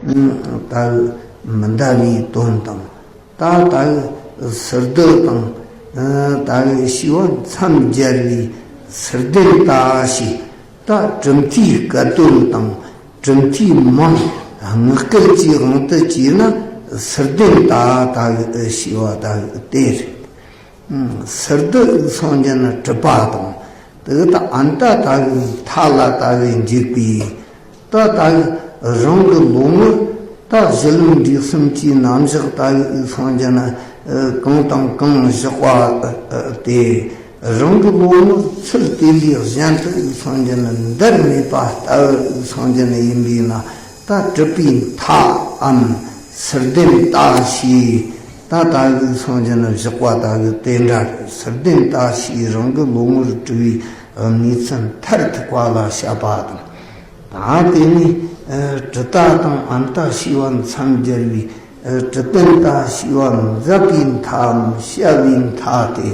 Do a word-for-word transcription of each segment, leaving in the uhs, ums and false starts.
ད་མི་འདའ་བའི་དོན་དང་། ད་ད་གི་སིལ་སྡུད་དང་། ད་གི་ཤི་བ་མཚམས་སྦྱར་བའི་སིལ་ལྡན་ལྟ་ཞེས། ད་གྲུབ་མཐའི་སྐད་དོད་དང་གྲུབ་མཐའི་མིང་ངག་སྐད་ཀྱི་དབང་དུ་བྱས་ན་སིལ་ལྡན་ལྟ། ད་གི་ཤི་བ་ད་གི་དེ་རེད། སིལ་སྡུད་སོང་རྒྱུ་ན་གྲུབ་པ་དང་། དེ་ད་ཨ་ནི་ད་ད་གི་མཐའ་ལ་ད་གི་འཇུག་པའི། ད་ད་གི་རང་གི་བློ་ངོར་ད་གཞི་ལམ་འབྲས་གསུམ་གྱི་རྣམ་གཞག་ད་གི་སོང་རྒྱུ་ན་གང་དང་གང་བཞག་པ་དེ། རང་གི་བློ་ངོར་ཚུལ་དེ་ལས་གཞན་དུ་སོང་རྒྱུ་ན་འདིར་མེད་པ་ལྟ་བུ་སོང་རྒྱུ་ན་ཡིན་པས་ན། ད་གྲུབ་པའི་མཐའམ་སིལ་ལྡན་ལྟ་ཞེས། ད་ད་གི་སོང་རྒྱུ་ན་བཞག་པ་ད་གི་དེ་འདྲ་རེད། སིལ་ལྡན་ལྟ་ཞེས་རང་གི་བློ་ངོར་གྲུབ་པའི་གནས་ཚུལ་མཐར་ཐུག་པ་ལ་བཤད་པ་དང་། ད་དེ་ནས་གྲུབ་མཐའ་དང་ཨ་ནི་ད་ཤི་བ་མཚམས་སྦྱར་བའི་གྲུབ་དོན་ད་ཤི་བ་མཛད་པའི་མཐའམ་བཤད་པའི་མཐའ་སྟེ།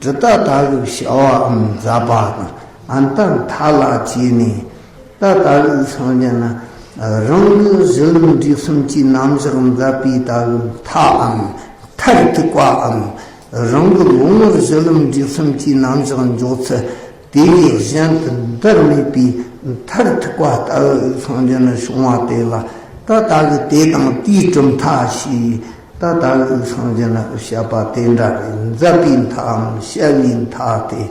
གྲུབ་མཐའ་ད་གི་བྱ་བའམ་མཛད་པ་དང་ཨ་ནི་ད་མཐའ་ལ་བྱས་ནས། ད་ད་གི་སོང་རྒྱུ་ན་རང་གི་གཞི་ལམ་འབྲས་གསུམ་གྱི་རྣམ་གཞག་མཛད་པའི་ད་གི་མཐའམ་མཐར་ཐུག་པའམ། རང་གི་བློ་ངོར་གཞི་ལམ་འབྲས་གསུམ་གྱི་རྣམ་གཞག་འཇོག་ཚུལ་དེ་ལས་གཞན་དུ་འདིར་མེད་པའི་མཐར་ཐུག་པ་ལྟ་བུ་སོང་རྒྱུ་ན་བྱུང་བ་དེ་ལ། ད་ད་གི་དེ་དང་དེའི་གྲུབ་མཐའ་ཞེས། ད་ད་གི་སོང་རྒྱུ་ན་བཤད་པ་དེ་འདྲ་རེད། མཛད་པའི་མཐའམ་བཤད་པའི་མཐའ་སྟེ།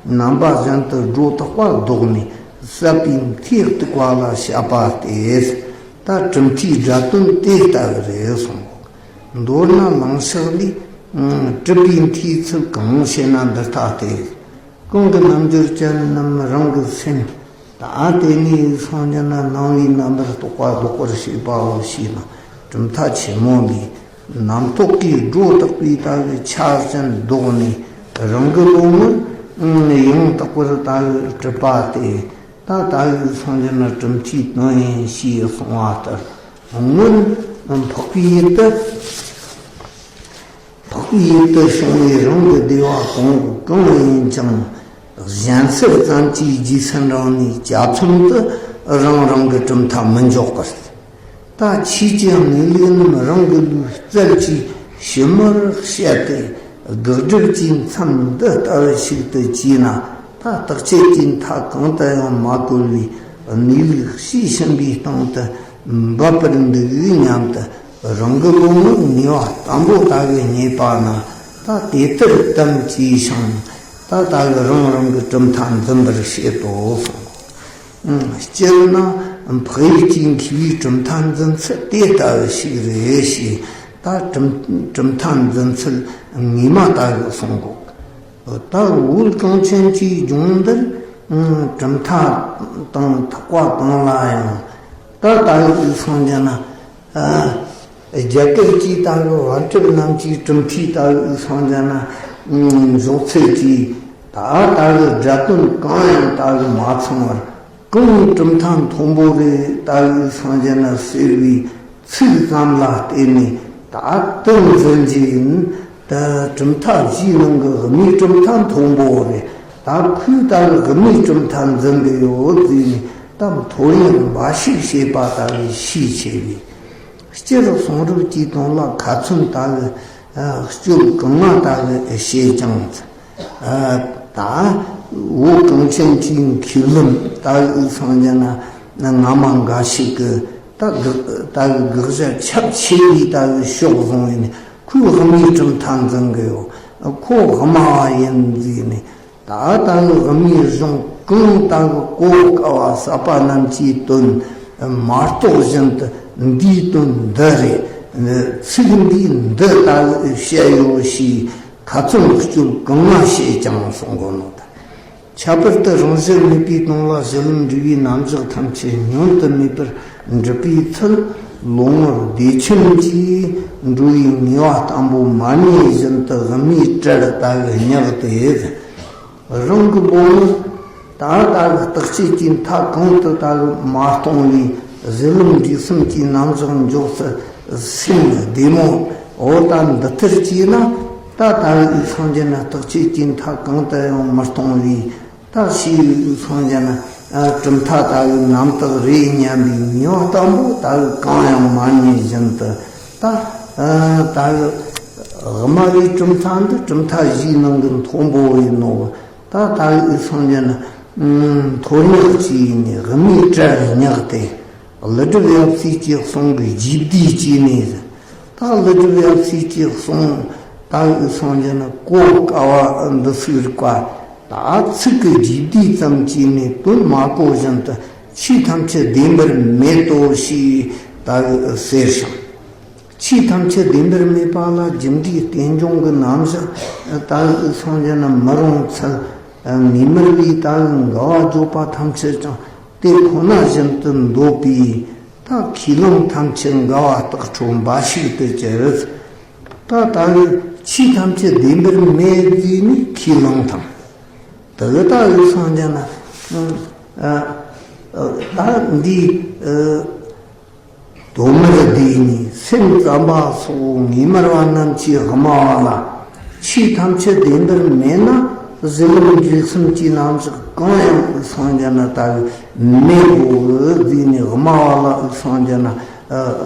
རྣམ་པ་གཞན་དུ་སྒྲོ་བཏགས་པ་བཟློག་ནས་བསལ་བའི་མཐའི་སྟེགས་པ་ལ་བཤད་པ་སྟེ། ད་གྲུབ་མཐའི་སྒྲ་དོན་དེ་ལྟ་བུ་རེད་གསུངས། མདོར་ན་ལང་ཤག་ལས། གྲུབ་པའི་མཐའི་ཚུལ་གང་བཤད་ན་འདི་ལྟ་སྟེ། གང་གི་རྣལ་འབྱོར་ཅན་རྣམས་རང་གི་སེམས། ད་དེ་ནས་སོང་རྒྱུ་ན་སྣང་བའི་རྣམ་པར་རྟོག་པ་ལྡོག་པར་བྱེད་པའོ་ཞེས་ན། གྲུབ་མཐའ་ཆེན་མོ་ལས། རྣམ་རྟོག་གིས་སྒྲོ་བཏགས་པའི་ལྟ་བུའི་ཆ་ཅན་བཟློག་ནས། རང་གི་བློ་ངོར་ཡང་དག་པར་ལྟ་བུའི་གྲུབ་པ་སྟེ། ད་ལྟ་བུའི་སངས་རྒྱས་ནི་གྲུབ་མཐའི་དོན་ཡིན་ཞེས་གསུངས་པ་ལྟར། སྔོན་འཕགས་པའི་ཡུལ་དུ། འཕགས་པའི་ཡུལ་དུ་བྱུང་བའི་རང་གི་བདེ་བ་གང་གང་ཡིན་ཀྱང་། གཞན་སེལ་ཙམ་གྱིས་རྗེས་སུ་འབྲངས་ནས་གྱ་ཚོམ་དུ་རང་རང་གི་གྲུབ་མཐའ་མི་འཇོག་པར། ད་ཆོས་ཀྱི་གནས་ལུགས་རྣམས་རང་གི་ལུས་རྩལ་གྱིས་ཞིབ་མོར་བཤད་དེ། དགག་སྒྲུབ་ཀྱི་མཚམས་འདི་ལྟ་བུ་ཞིག་ཏུ་བཅད་ན། ད་རྟག་ཆད་ཀྱི་མཐའ་གང་དུ་ཡང་མ་བཀོལ་བའི་གནས་ལུགས་ཤེས་ཕྱིན་པའི་སྟེང་དུ་འབབ་པར་འདུག་སྙམ་དུ། རང་གི་བློ་ངོར་ངེས་པ་དམ་པོ་ལྟ་བུ་རྙེད་པ་ན། ད་དེ་ལྟར་དམ་བཅས་ཤིང་། ད་ལྟ་བུ་རང་རང་གི་གྲུབ་མཐའ་འཛིན་པར་བྱེད་དོ་གསུངས། སྤྱིར་ན་འཕགས་ཡུལ་གྱི་མཁས་པའི་གྲུབ་མཐའ་འཛིན་ཚུལ་དེ་ལྟ་བུ་ཞིག་རེད་ཞེས། ད་གྲུབ་གྲུབ་མཐའ་འཛིན་ཚུལ་ངེས་མ་ལྟ་བུ་གསུང་གོ། ད་བོད་གངས་ཅན་གྱི་ལྗོངས་འདིར་གྲུབ་མཐའ་དང་ཐེག་པ་གང་ལ་ཡང་། ད་ལྟ་བུ་སངས་རྒྱས་ན། རྒྱ་གར་གྱི་ལྟ་བུ་པཎ་གྲུབ་རྣམས་ཀྱི་གྲུབ་མཐའི་ལྟ་བུ་སངས་རྒྱས་ན་འཇོག་ཚུལ་གྱིས། ད་ལྟ་བུ་སྒྲ་དོན་གང་ཡང་ལྟ་བུ་མ་ཚང་བར། གང་གྲུབ་མཐའ་མཐོན་པོ་རེད་ལྟ་བུ་སངས་རྒྱས་ན་ཟེར་བའི་ཚིག་ཙམ་ལ་བརྟེན་ནས་ད་དོན་འཛིན་གྱི་ཡིན། ད་གྲུབ་མཐའ་བཞིའི་ནང་གི་དབུ་མའི་གྲུབ་མཐའ་མཐོན་པོ་རེད། ད་ཁོས་ལྟ་བུ་དབུ་མའི་གྲུབ་མཐའ་འཛིན་གི་ཡོད་ཟེར་ནས་ད་མཐོ་ཡང་འབའ་ཞིག་བྱེད་པ་ལྟ་བུའི་ཤས་ཆེ་བས། སྤྱིར་གསུང་རབ་ཀྱི་དོན་ལ་ཁ་ཚོན་ལྟ་བུ་སྤྱོད་གང་ང་ལྟ་བུ་བྱེད་ཀྱང་། ད་བོད་གངས་ཅན་གྱི་མཁས་རློམ་ལྟ་བུ་སངས་རྒྱས་ན་སྔ་མ་འགའ་ཞིག་གི་ད་དགག་ད་དགག་བྱ་ཁྱབ་ཆེ་བའི་ལྟ་བུ་ཕྱོགས་བཟུང་བས་ནས་ཁོས་དབུ་མའི་གྲུབ་མཐའ་འཛིན་གི་ཡོད། ཁོ་དབུ་མ་བ་ཡིན་ཟེར་ནས། ད་ལྟ་བུ་དབུ་མའི་གཞུང་གང་ལྟ་བུ་གོ་དཀའ་བ་ཟབ་པ་རྣམས་ཀྱི་དོན་མ་རྟོགས་བཞིན་དུ་འདིའི་དོན་འདི་རེད། ཚིག་འདིས་འདི་ལྟ་བུ་བཤད་ཡོད་ཞེས་ཁ་ཚོན་གཅོད་གང་ང་བྱེད་ཀྱང་གསུང་གོ་ནོ་ད། ཁྱད་པར་དུ་རང་བཞིན་མེད་པའི་དོན་ལ་གཞི་ལམ་འབྲས་བུའི་རྣམ་གཞག་ཐམས་ཅད་བསྙོན་དུ་མེད་པར་འགྲུབ་པའི་ཚུལ། བློ་ངོར་བདེ་ཆེན་གྱིས་འགྲོ་བའི་ངེས་པ་དམ་པོ་མ་རྙེད་བཞིན་དུ་དབུ་མའི་གྲལ་ལྟ་བུ་བསྙེགས་ཏེ། རང་གི་བློ་ངོར་ད་ལྟ་བུ་རྟག་ཆད་ཀྱི་མཐའ་གང་དུ་ལྟ་བུ་མ་སྟོང་བའི་གཞི་ལམ་འབྲས་གསུམ་གྱི་རྣམ་གཞག་འཇོག་སའི་སེམས་བདེ་མོ། འོ་ད་འདི་ལྟར་བྱས་ན་ད་ལྟ་བུའི་སངས་རྒྱས་ན་རྟག་ཆད་ཀྱི་མཐའ་གང་དུ་ཡང་མི་སྟོང་བའི། ད་ཞེས་སངས་རྒྱས་ན་ གྲུབ་མཐའ་ལྟ་བུའི་རྣམ་དག་རེད་སྙམ་པའི་ངེས་པ་བརྟན་པོ་ལྟ་བུ་གང་ཡང་མ་རྙེད་བཞིན་དུ། ད་ལྟ་བུའི་དབུ་མ་པའི་གྲུབ་མཐའ་འདི་གྲུབ་མཐའ་བཞིའི་ནང་གི་མཐོན་པོ་ཡིན་ནོ། ད་ལྟ་བུའི་སངས་རྒྱས་ནི་མཐོ་སྙེགས་ཀྱིས་ནི་དབུ་མའི་གྲལ་བསྙེགས་ཏེ། ཀླུ་སྒྲུབ་ཡབ་སྲས་ཀྱི་གསུང་གི་རྒྱས་བསྡུས་ཀྱིས་ནི། ད་ཀླུ་སྒྲུབ་ཡབ་སྲས་ཀྱི་གསུང་ལྟ་བུའི་སངས་རྒྱས་ནི་གོ་དཀའ་བ་འདི་ཚིག་རིག་པ། ད་ཚིག་གི་རྒྱས་བསྡུས་ཙམ་གྱིས་ནི་དོན་མ་གོ་བཞིན་དུ་ཆོས་ཐམས་ཅད་བདེན་པར་མེད་དོ་ཞེས་ལྟ་བུ་ཟེར་ཞིང་། ཆོས་ཐམས་ཅད་བདེན་པར་མེད་པ་ལ་རྒྱུ་འབྲས་རྟེན་འབྱུང་གི་རྣམ་གཞག་ལྟ་བུའི་སངས་རྒྱས་ནི་མི་རུང་ཚུལ། ངེས་མེད་པའི་ལྟ་བུའི་འགལ་བ་བརྗོད་པ་ཐམས་ཅད་ཀྱང་དེ་ཁོ་ན་བཞིན་དུ་འདོད་པའི། ད་ཁས་བླངས་ཐམས་ཅད་འགལ་བ་རྟགས་ཁྲོ་འབའ་ཞིག་ཏུ་གྱུར། ད་ལྟ་བུའི་ཆོས་ཐམས་ཅད་བདེན་པར་མེད་ཟེར་ནས་ཁས་བླངས་དང་། དེ་ལྟ་བུའི་སངས་རྒྱས་ན། ད་འདིའི་དོན་མེད་བསྡུས་ནས་སེམས་ཙམ་པ་སོགས་ངེས་མེད་པ་རྣམས་ཀྱིས་སྨྲ་བ་ལ། ཆོས་ཐམས་ཅད་བདེན་པར་མེད་ན་གཞི་ལམ་འབྲས་གསུམ་གྱི་རྣམ་གཞག་གང་ཡང་སངས་རྒྱས་ན་ལྟ་བུ་མེད་དོ་ཟེར་ནས་སྨྲ་བ་ལ་སངས་རྒྱས་ན་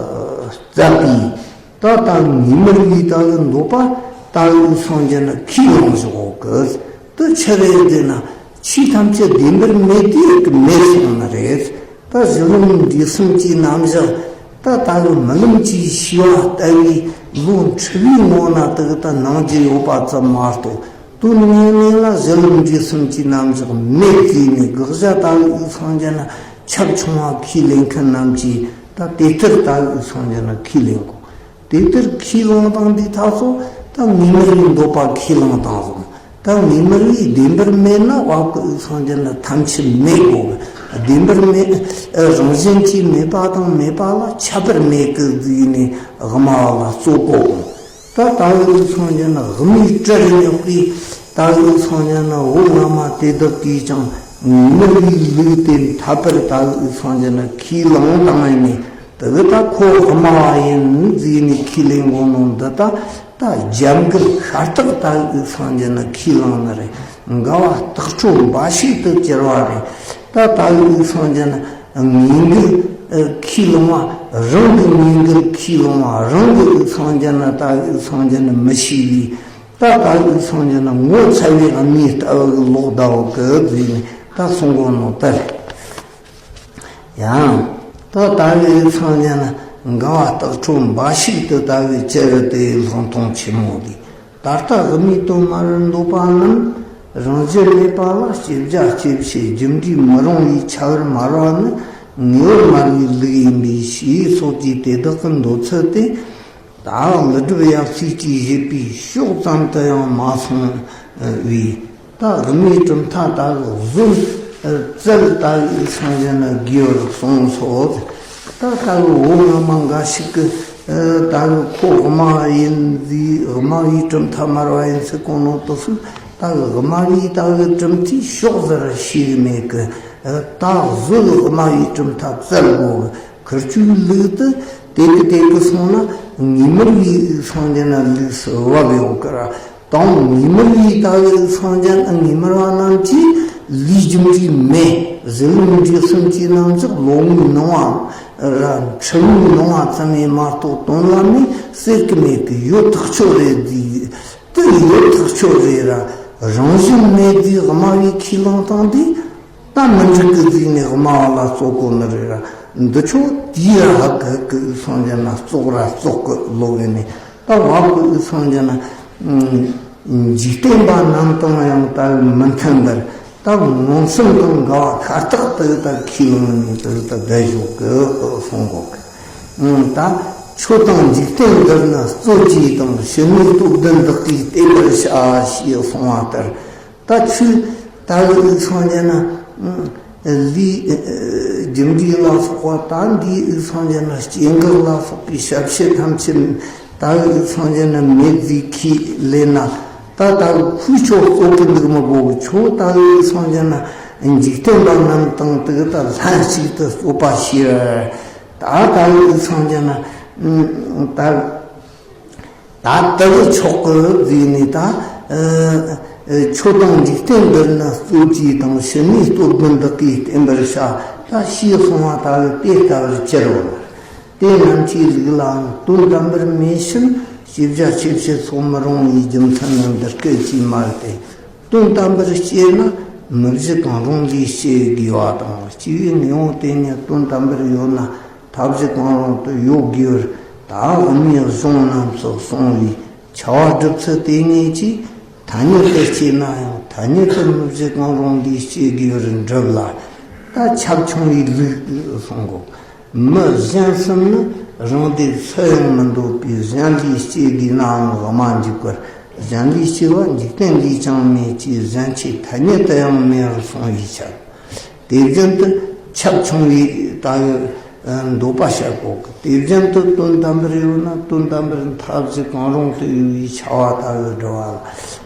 སླབ་པས། ད་ལྟ་ངེས་མེད་པའི་ལྟ་བུ་འདོད་པ་ལྟ་བུའི་སངས་རྒྱས་ན་ཁས་བླངས་བཞག་གི། དེ་ཆི་རེད་ཟེར་ན་ཆོས་ཐམས་ཅད་བདེན་པར་མེད་དེ་མེད་སོང་ནི་རེད། ད་གཞི་ལམ་འབྲས་གསུམ་གྱི་རྣམ་གཞག་ད་ལྟ་བུ་རྨི་ལམ་གྱི་ཤེས་པ་ལྟ་བུའི་ལོ་འཁྲུལ་བའི་ངོ་ན་དེ་གི་ད་སྣང་རྒྱུ་ཡོད་པ་ཙམ་མ་གཏོགས། དོན་དངོས་གནས་ལ་གཞི་ལམ་འབྲས་གསུམ་གྱི་རྣམ་གཞག་མེད་ཅེས་ནས་དགག་བྱ་ལྟ་བུའི་སངས་རྒྱས་ན་ཁྱབ་ཆུང་བ་ཁས་ལེན་མཁན་རྣམས་ཀྱིས་ད་དེ་ལྟར་ལྟ་བུའི་སངས་རྒྱས་ན་ཁས་ལེན་དགོས། དེ་ལྟར་ཁས་བླངས་བཏང་དུས་ད་ཚོ་ད་ངེས་མེད་པའི་འདོད་པ་ཁས་བླངས་བཏང་སོང་། ད་ངེས་མེད་པའི་བདེན་པར་མེད་ན་དབང་བསྐུར་སངས་རྒྱས་ན་ཐམས་ཅད་མེད་དགོས། བདེན་པར་མེད། རང་བཞིན་གྱིས་མེད་པ་དང་མེད་པ་ལ་ཁྱད་པར་མེད་ཀི་ཟེར་ནས་སྨྲ་བ་ལ་རྩོད་གོ། ད་ལྟ་བུའི་སངས་རྒྱས་ན་དབུ་མའི་གྲལ་རྙེད་པའི་ལྟ་བུའི་སངས་རྒྱས་ན་འོད་སྔ་མ་དེ་དག་གིས་ཀྱང་ངེས་མེད་པའི་ལུགས་དེ་འཐད་པར་ལྟ་བུའི་སངས་རྒྱས་ན་ཁས་བླངས་བཏང་ཡིན་ནས། དེ་གི་ད་ཁོ་སྨྲ་བ་ཡིན་ཟེར་ནས་ཁས་ལེན་དགོས་ནོ་འདི་ད་ད་རྒྱབ་འགལ་ཤ་སྟག་ལྟ་བུའི་སངས་རྒྱས་ན་ཁས་བླངས་ནི་རེད། འགལ་བ་རྟགས་ཁྲོ་འབའ་ཞིག་ཏུ་གྱུར་བ་རེད། ད་ལྟ་བུའི་སངས་རྒྱས་ན་ངེས་འགལ་ཁས་བླངས་པ་རང་གི་ངེས་འགལ་ཁས་བླངས་པ་རང་གི་སངས་རྒྱས་ན་ལྟ་བུའི་སངས་རྒྱས་ན་མི་ཤེས་པའི། ད་ལྟ་བུའི་སངས་རྒྱས་ན་ངོ་ཚ་བའི་གནས་ལྟ་བུ་ལོག་ལྟ་བུ་གི་ཟེར་ནས་ད་གསུང་གོ་ནོ་ལྟར། ཡང་། ད་ལྟ་བུའི་སངས་རྒྱས་ན་འགལ་བ་རྟགས་ཁྲོ་འབའ་ཞིག་ཏུ་ལྟ་བུའི་ཅི་རུ་དེའི་ལྷག་མཐོང་ཆེན་མོ་འདི། ད་ལྟ་དབུ་མའི་དོན་སྨྲ་བར་འདོད་པ་རྣམས་རང་བཞིན་མེད་པ་ལ་སྐྱེ་བྱ་སྐྱེ་བྱེད་རྒྱུ་འབྲས་མི་རུང་བའི་ཁྱད་པར་སྨྲ་བ་ནི་ངེས་པར་སྨྲ་བའི་ལུགས་ཡིན་པའི་ཞེས་སོགས་ཀྱི་དེ་དག་གི་འདོད་ཚུལ་དེ། ད་ཀླུ་སྒྲུབ་ཡབ་སྲས་ཀྱིས་བཞེད་པའི་ཕྱོགས་ཙམ་དུ་ཡང་མ་སོང་བས། ད་དབུ་མའི་གྲུབ་མཐའ་ལྟ་བུ་བཟོད་བཙལ་ལྟ་བུའི་སངས་རྒྱས་ན་དགོས་པར་གསུངས་སོ། ད་ལྟ་བུ་འོད་སྔ་མ་འགའ་ཞིག་གིས་ད་ལྟ་བུ་ཁོ་སྨྲ་བ་ཡིན་ཟེར་སྨྲ་བའི་གྲུབ་མཐའ་སྨྲ་བ་ཡིན་ཟེར་གོ་ནོ་དེ་ཚོས་ད་ལྟ་བུ་སྨྲ་བའི་ལྟ་བུའི་གྲུབ་མཐའི་ཕྱོགས་ཟེར་ཤེས་ཀྱི་མེད་ཀི། ད་བཟོད་སྨྲ་བའི་གྲུབ་མཐའ་བཙལ་དགོས་གི། ཁིར་ཆོའི་ལུགས་དེ་དེ་གི་དེ་གི་སོང་ན་ངེས་མེད་པའི་སངས་རྒྱས་ན་ལུགས་སུ་བབ་ཡོད་ཀི་ར། དང་ངེས་མེད་པའི་ལྟ་བའི་སངས་རྒྱས་ན་ངེས་མེད་པ་རྣམས་ཀྱིས་ལུས་རྒྱུ་འབྲས་མེད་གཞི་ལམ་འབྲས་གསུམ་གྱི་རྣམ་གཞག་ལོག་ངོའི་སྣང་བ་ར་འཁྲུལ་ངོའི་སྣང་བ་ཙམ་ཡང་མ་གཏོགས་དོན་ལ་མེད་ཟེར་གི་མེད་གི། ཡོད་ཐག་ཆོད་རེད་དེ། དེ་ཡོད་ཐག་ཆོད་རེད་ར། རང་བཞིན་མེད་དེ་སྨྲ་བའི་ཁས་བླངས་བཏང་དེ། ད་མི་འགྲིག་གི་ཟེར་ནས་སྨྲ་བ་ལ་རྩོད་གོ་ནི་རེད་ར། འདི་ཆོ་དེའི་ར་ཧ་གི་གི་སངས་རྒྱས་ན་རྩོད་ར་རྩོད་གི་ལོག་ཡིན་ནས། ད་བབ་གི་སངས་རྒྱས་ན་འཇིག་རྟེན་པ་རྣམས་དང་ཡང་ལྟ་བུ་མི་མཐུན་པར། ད་མངོན་སུམ་དང་འགལ་བ་ཤ་སྟག་ཏུ་ད་ཁས་བླངས་ནས་དུ་ད་བསྡད་ཞོག་གི་གསུང་གོ་གི། ད་ཆོས་དང་འཇིག་རྟེན་འདིར་ནི་རྩོད་ཅེས་དང་ཕྱི་སྣོད་སྟོབས་ལྡན་བདག་གིས་བསྟེན་པར་བྱ་ཞེས་གསུངས་པ་ལྟར། ད་ཆོས་ལྟ་བུའི་སངས་རྒྱས་ན། ལུས་རྒྱུ་འབྲས་ལ་སོགས་པ་ད་འདིའི་སངས་རྒྱས་ན་སྐྱེ་འགག་ལ་སོགས་པའི་བྱ་བྱེད་ཐམས་ཅད་ལྟ་བུའི་སངས་རྒྱས་ན་མེད་ཟེར་ཁས་ལེན་ན། ད་ལྟ་བུ་ཁོའི་ཆོས་རྩོད་ཀི་འདུག་མི་དགོས་གི། ཆོས་ལྟ་བུའི་སངས་རྒྱས་ན་འཇིག་རྟེན་པ་རྣམས་དང་དུ་ད་ལྷན་ཅིག་ཏུ་རྩོད་པ་བྱས། ད་ལྟ་བུའི་སངས་རྒྱས་ན་ད། ད་དེ་གི་ཆོག་གི་ཟེར་ནས་ད། ཆོས་དང་འཇིག་རྟེན་འདིར་ནི་རྩོད་ཅིང་དང་། ཕྱི་སྣོད་སྟོབས་ལྡན་བདག་གིས་བསྟེན་པར་བྱ། ད་ཞེས་གསུངས་པ་ལྟ་བུ་དེ་ལྟ་བུར་གྱུར་པ། དེ་རྣམས་ཀྱི་ལུགས་ལའང་དོན་དམ་པར་མེད་ཕྱིར། ཤེས་བྱ་ཆོས་ཕྱིར་སོགས་མི་རུང་བའི་རྒྱུ་མཚན་ནི་འདི་སྐད་ཅེས་སྨྲ་སྟེ། དོན་དམ་པར་དཔྱད་ན་མི་བཞི་གང་རུང་ལས་དཔྱད་དགོས་པ་དང་། སྤྱི་བོའི་ངོ་བོ་དེ་ཉིད་དོན་དམ་པར་ཡོད་ན་མཐའ་བཞི་གང་རུང་དུ་ཡོད་དགོས་པར། ད་དབུ་མའི་གཞུང་རྣམས་སུ་གསུངས་པའི་ཕྱྭ་པ་སྒྲུབ་ཚུལ་དེ་ཉིད་ཀྱིས་ཐ་སྙད་དུ་དཔྱད་ན་ཡང་ཐ་སྙད་དུ་མི་བཞི་གང་རུང་ལས་དཔྱད་དགོས་པར་འགྲུབ་ལ། ད་ཁྱབ་ཆུང་བའི་ལུགས་གསུང་གོ། མི་གཞན་གསུམ་ནི་རང་སྡེ་སུ་ཡང་མི་འདོད་པས་གཞན་ལས་དཔྱད་དགོས་ནའང་དབུ་མ་འཇུག་པར། གཞན་ལས་སྐྱེ་བ་འཇིག་རྟེན་ལས་ཀྱང་མེད་ཅེས་གཞན་ཆོས་ཐ་སྙད་དུ་ཡང་མེད་པར་གསུངས་པའི་ཕྱིར། དེ་བཞིན་དུ་ཁྱབ་ཆུང་བའི་ལྟ་བུ་འདོད་པ་བཤད་གོ་གི། དེ་བཞིན་དུ་དོན་དམ་པར་ཡོད་ན་དོན་དམ་པར་མཐའ་བཞི་གང་རུང་དུ་ཡོད་པའི་ཕྱྭ་པ་ལྟ་བུ་སྒྲུབ་པ་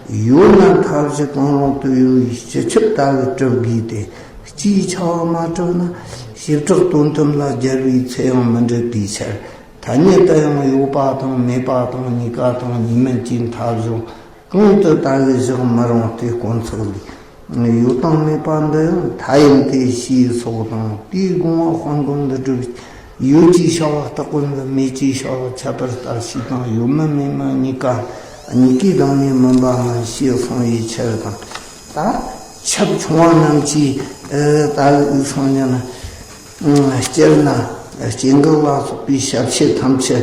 ལ། ཡོད་ན་མཐའ་བཞི་གང་རུང་དུ་ཡོད་པའི་སྤྱི་ཁྱབ་ལྟ་བུ་གྲུབ་དགོས་ཏེ། སྤྱིའི་ཕྱྭ་པ་མ་གྲུབ་ན་བྱེ་བྲག་དོན་དམ་ལ་སྦྱར་བའི་ཚུལ་ཡང་མི་འགྲུབ་པའི་ཕྱིར། ཐ་སྙད་དུ་ཡང་ཡོད་པ་དང་མེད་པ་དང་གཉིས་ཀ་དང་གཉིས་མིན་གྱི་མཐའ་བཞི་གང་དུ་ལྟ་བུ་བཞག་མི་རུང་སྟེ། དཀོན་མཆོག་ལས། ཡོད་དང་མེད་པ་འདི་ཡང་མཐའ་ཡིན་ཏེ་ཞེས་སོགས་དང་། དེའི་དགོངས་པ་དཔལ་མགོན་འདི་སྒྲུབ། ཡོད་ཅེས་བྱ་བ་རྟག་པར་འདུ། མེད་ཅེས་བྱ་བ་ཁྱད་པར་ལྟར་ཞེས་དང་། ཡོད་མིན་མེད་མིན་གཉིས་ཀ། གཉིས་ཀའི་བདག་ཉིད་མིན་པ་མིན་ཞེས་གསུངས་པའི་ཕྱིར་དང་། ད་ཁྱབ་ཆུང་བ་རྣམས་ཀྱིས་ད་གསུངས་ཀྱང་ན། སྤྱིར་ན་སྐྱེ་འགག་ལ་སོགས་པའི་ཞབས་ཕྱི་ཐམས་ཅད་